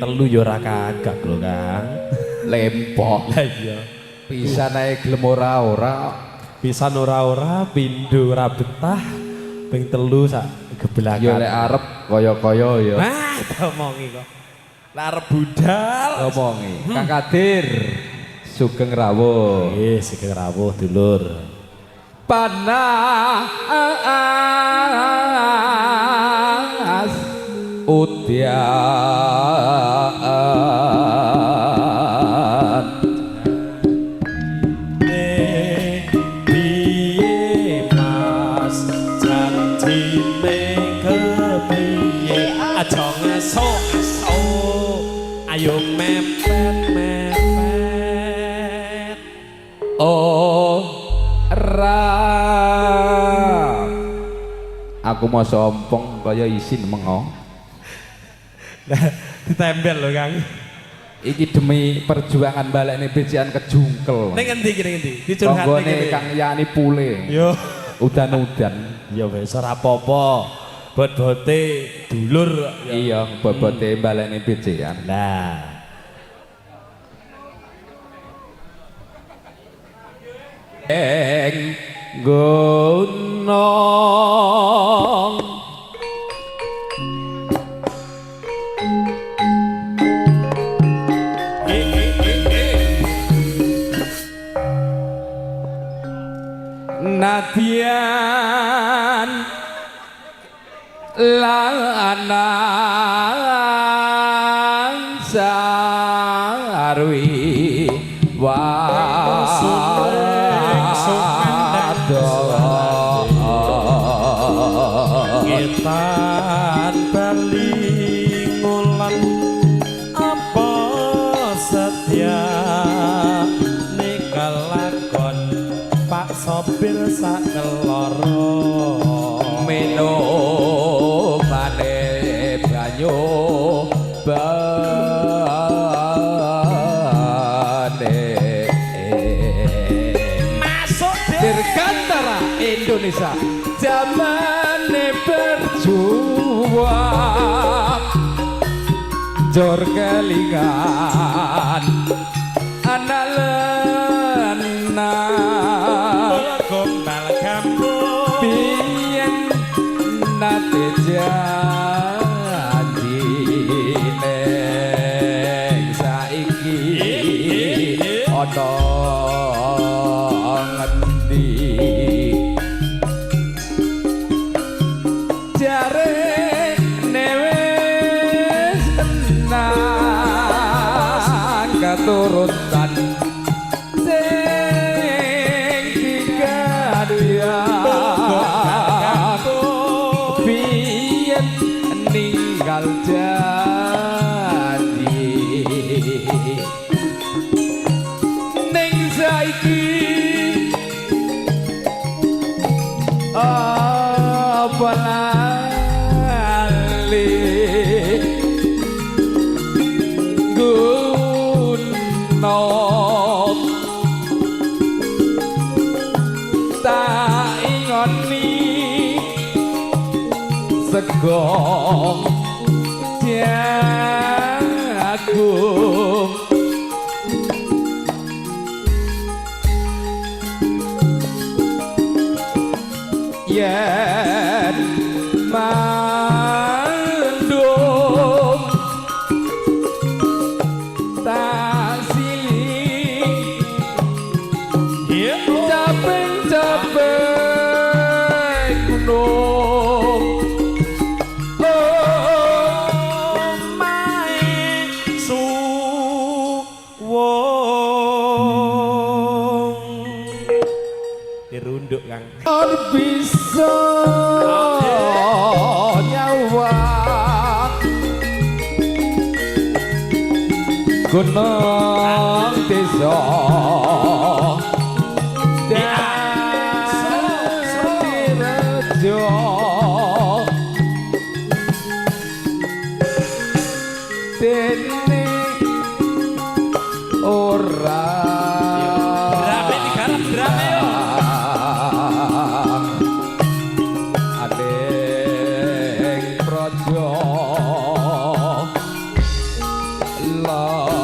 telu ya ora kagak lho, Kang. Lempoh. Lah iya. Pisan ae gelem ora ora. Pisan ora-ora, pindho ora betah, ping telu sak geblakan. Ya lek arep kaya-kaya ya. Wah, omongi kok. Lah arep budal. Omongi. Kang Kadir sugeng rawuh. Nggih, sugeng rawuh dulur. Panas udian Piye Mas janjine kepiye aja ngesuk-esuk ayo mepet mepet. Ora aku mau sompong kaya isin mengo. Lah ditempel lho, Kang. Iki demi perjuangan balekne becikan kejungkel. Ning endi iki, ning endi? Dicurhatne Tanggane kene. Kang Yani Pule. Yo. Udan-udan. Ya wis ora apa-apa. Bot-bote dulur. Iya, bobote balekne becikan. Lah. Ing gunung Nadian lanang sarwi wadon. Ngetan bali ngulan apa setia kelakon Pak sopir sak keloro Minumane banyu bane. Masuk deh. Dirgantara Indonesia zamane berjuang jor kelingan anak lenang gombal gambung biyen nate janji ning saiki ana ngendi jare wis tenang katurutan sing digadhang biyen ninggal janji ning saiki apa lali gunung tak ingoni sego jagung yen mandung tak silih caping-caping gunung. Oh mae suwung dirunduk, Kang. Or bisa nyawang gunung desa dadi rejo dene ora. Drame digarap drame yo. Adeng praja. sila.